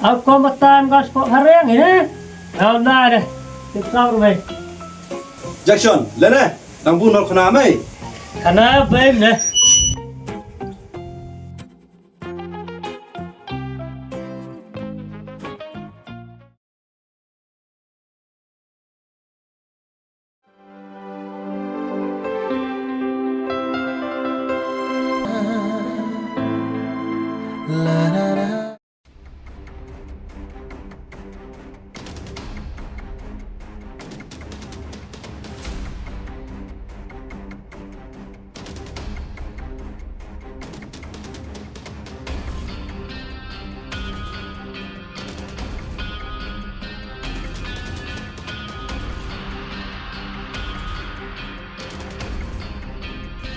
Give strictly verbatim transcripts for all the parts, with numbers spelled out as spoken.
Au ko matan ko spok hareng ini. Au na de. Tip kau rumai. Jackson, le ne. Nang bu nor khana mai. Khana bai ne.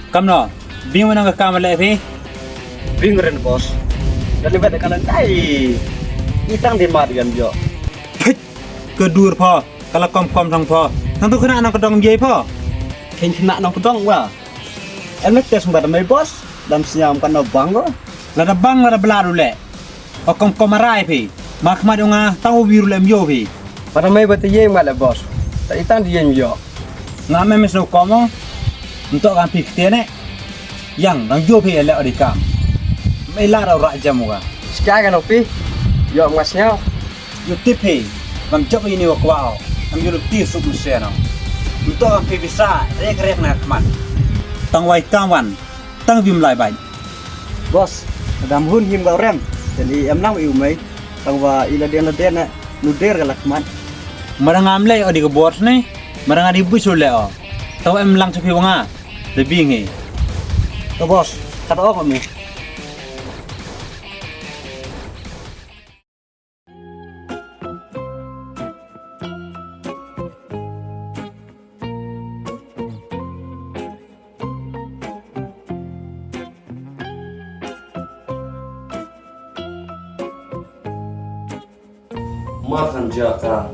Kamno, bing wa nang ka kam le phi? Bing ren boss. Dali bad ka lang tai. Itang di mat yan jo. Phit, ka dur pho, ka la kom kom thong pho. Nang tu khana nang ka dong ye pho. Khin khana nang ka dong wa. Em ne test bad mai boss. Dam siam kan no bang ko. Lada bang lada bla ru le. O kom kom arai phi. Ma khmat yong nga tang u biru lem yo phi. Para mai ba te yeng ma le boss. Ta itang di yeng yo. Nga me me so kom o. Ntok kan phi kte ne. Yang dang yo phi le o di kam. Me la ra ra jam wa. Ska kan o phi. Yo mas nyao. Yo tip phi. Bam jok ini wa kwao. Am yo ti suk mse no. Ntok kan phi bisa rek rek na khmat. Tang wai kam wan. Tang bim lai bai. Boss, dam hun him ga rem. Jadi em nang i umai. Tang wa i la den la den na. Nu der ga lakmat. Marang am le o di ga boss ne. Marang a di busu le o. Tang wa em lang chapi wa nga. De bing hi. To boss, kat o ko mi. Ma than ja ka.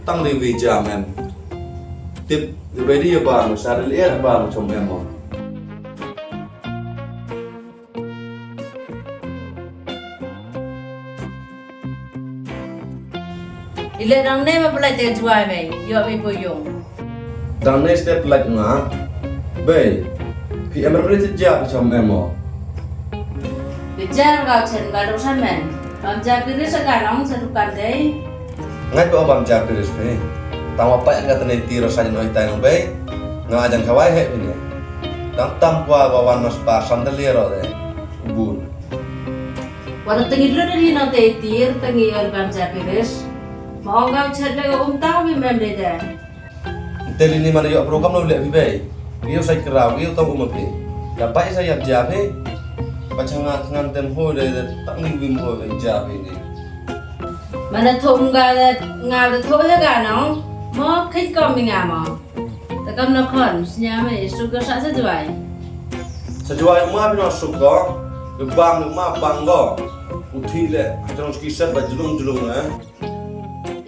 Tang li wi ja mem. Tip, wi bai di ya ba, sa ri er ba, chom em mo. Ile dang ne ma pelai te juai me, yo me po yung. Dang ne step lak nga. Bei. Phi em re te ja phi chom em mo. Phi ja nga chen ba do samen. Bam ja phi ri sa ka nong sa dukan dei. Ngai po bam ja phi ri sa. Tang wa pa nga te ne ti ro sa jin oi tai nong bei. Nga ajan kawai he phi ne. Dang tam kwa wa wan mas pa sandal ye ro de. Bun. Wada tengi dulu dari nang te tir, tengi album ja piris. Ma ong kau chat le um tau mi mem le de. Te li ni mana yo program lo le bi bei. Yo sai kra, yo tau um bi. Da pai sa yap ja bi. Pa changa ngan tem ho de, de, tak ni bim ho de ja bi ni. Mana thum ga de, nga de tho he ga nong. Mo khit kom mi nga mo. Takam na khon, sñiaw me, suk ko sa sa juai. Sa juai ma bi no suk ko, bang ma bang ko. U thi le, ha jrong ski set ba jlung jlung eh.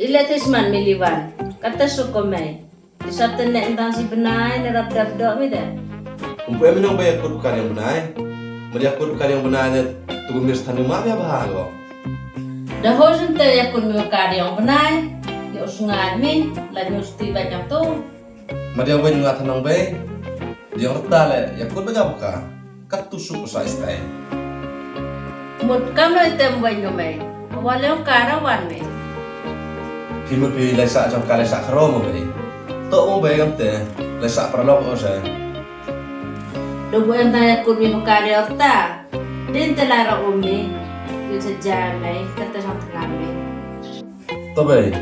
Ile thisman mi liwan, kata suk ko me. Isap te ne ndang si bnai, ne rap dap dok mi de. Umpu em nong ba yakut bukar yang bnai. Mari yakut bukar yang bnai ne, tu mis thanu ma bi ba ko. Da ho sun te yakut mi bukar yang bnai. Ya usngai mi, la nyusti ba nyam tu. Ma dia wen nga thanang bei. Dia rta le, ya kut bega buka. Kat tu suk sa istai. Mut kam le tem wen nga mei. Wa le ka ra wan mei. Phi mut phi le sa jong ka le sa khro mo bei. To mo bei kam te, le sa paralok o sa. Do bu em ta ya kut mi buka dia rta. Din te la ra um mi. Yu cha ja mei, kat te jong thanang mei. To bei.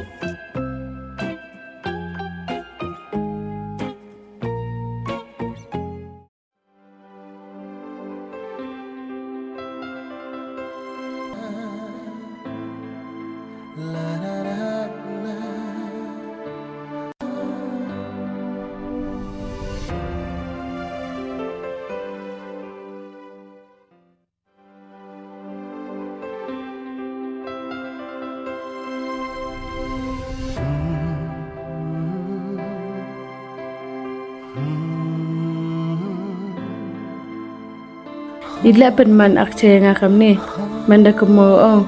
Ila pynman ak che nga kamni, man da kamo ong.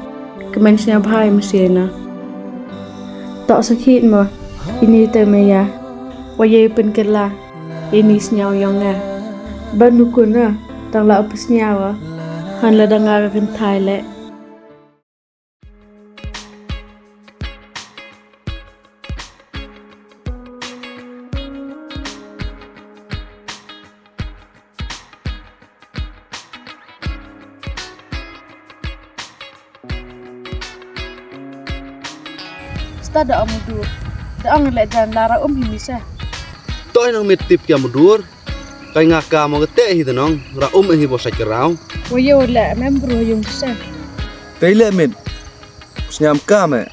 Kmen sñiaw bha i masi na. Toh sakhi mo, ini te maya. Wa ye pynkylla, ini sñiaw yong nga. Ba nu ko na, tang la u pynsñiaw. Han la da nga ka kynthai le. Sta da ong u dur. Da ong le jan la ra um hi mi se. Toh i nong mit tip ki am u dur. Kai nga ka mo ka te hi da nong. Ra um hi bo sa ki rau. Wa yo le mem bru yung se. Te le mit. Sñiam ka me.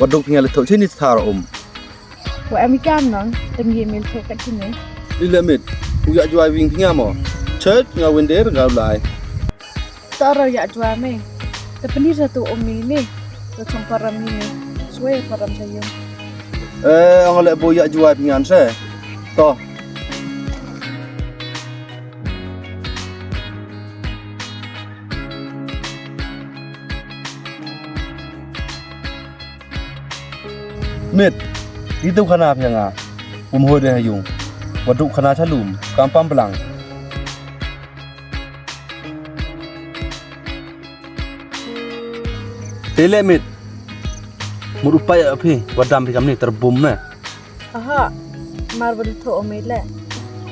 Wa duk phi nga le thoh chini thar um. Wa em i kam nong, tang ye mil thoh kat chini. I le mit, u ya jua wing phi nga mo. Chet nga winder nga lai. Ta ra ya jua me. Ta pynir sa tu um mi ni. Ta chong param mi ni. Suai param sa yung. Eh, ang le bo ya jua phi nga se. To. Mit, itu khana phi nga, um hoi de ha yung, wa duk khana cha lum, kam pam blang. Te le mit, mut u pai ya phi, wa dam phi kam ni, ter bum ne. Aha, mar ba du thoh o me le.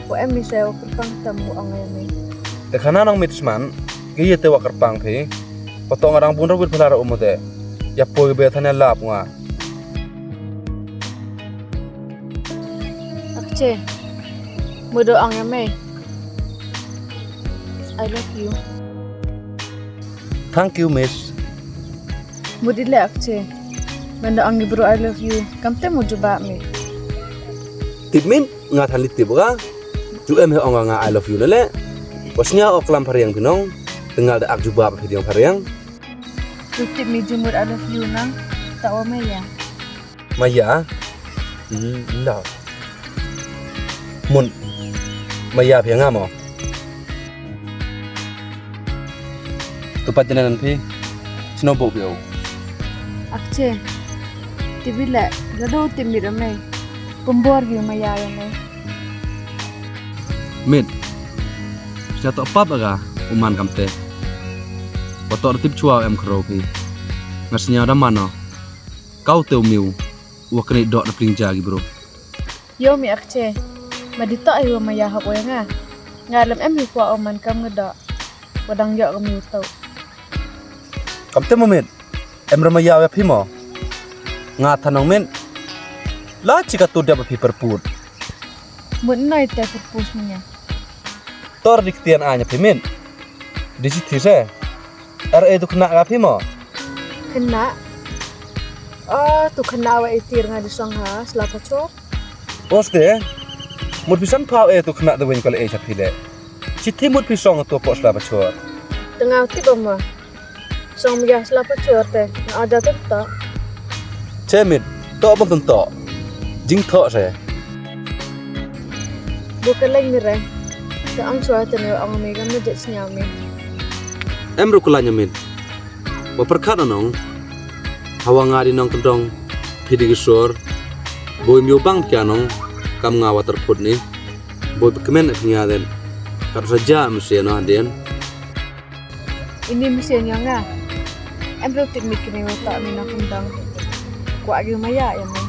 Wa em mi se wa kyrpang tam wa ong ya me. Te khana nong mit sman, ki ye te wa kyrpang phi. Wa toh nga dang bun rawit phala ra um o te. Ya poi be than ya lap nga. Akche, mu do ong ya me. I love you. Thank you, miss. Mut i le akche. Manda ong i bru I love you. Kam te mu jubab mi. Tip min, nga than li tip ka. Ju em he ong nga I love you na le. Wa sñiaw o klam phariang phi nong. Te nga da ak jubab phi diang phariang. Ju tip mi ju mut I love you nang. Ta wa maya. Maya. Love. Mun. Maya phi nga mo. Tu pat jana nan phi. Sñiaw bo phi o. Akche. Tip i le. Lado tip mi ra me. Pembor phi maya ya me. Mit. Sñiaw toh pap aga. U man kam te. Wa toh tip chwa em khro phi. Nga sñiaw da man o. Kau te u miu. Wa kani dok na pling ja ki bru. Yo mi akche. Ma di toh i wa maya hok wa nga. Nga lem em hi kwa o man kam nga dok. Wa dang yok ka mi u toh. Kam te mo mit. Em ra maya wa phi mo. Nga than nong mit. La chi ka tu dep phi perput. Mut noi te perput mi nya. Tor dik tian a nya phi mit. Di chi thi se. Ar e tu khna ka phi mo. Khna. Ah, tu khna wa e tir nga di song ha, sla pachor. Os de. Mut phi san phaw e tu khna de wen ko le e cha phi le. Chi thi mut phi song tu po sla pachor. Tengah tip mo. Song mi ya sla pachor te. Nga ada tu ta. Che mit. To bang tun to. Jing tho se. Bu ka leng mi re. Ka ang chwa te ne ong mi ka me jet sñiaw mi. Em ru ka la nya mit. Wa pyrkhat nong. Hawa nga di nong kyndong. Phi di ki sor. Boi miu bang phi nong. Kam nga wa terput ni. Boi pykmen phi nga den. Kat sa ja mi se no den. Ini masi ya nga. Em ru tip mi kini wa ta mi na kyndong. Kwa gi maya ya mi.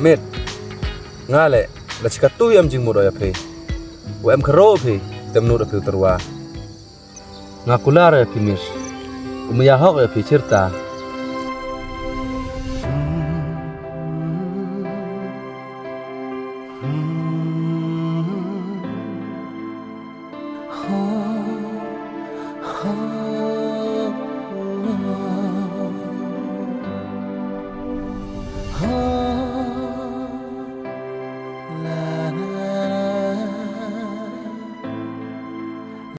Mit. Nga le, la chi ka tu em jingmut o ya phi. Wa em khro phi, tem nu da phi u terwa. Nga kular ya phi miss. U maya hok ya phi chirta.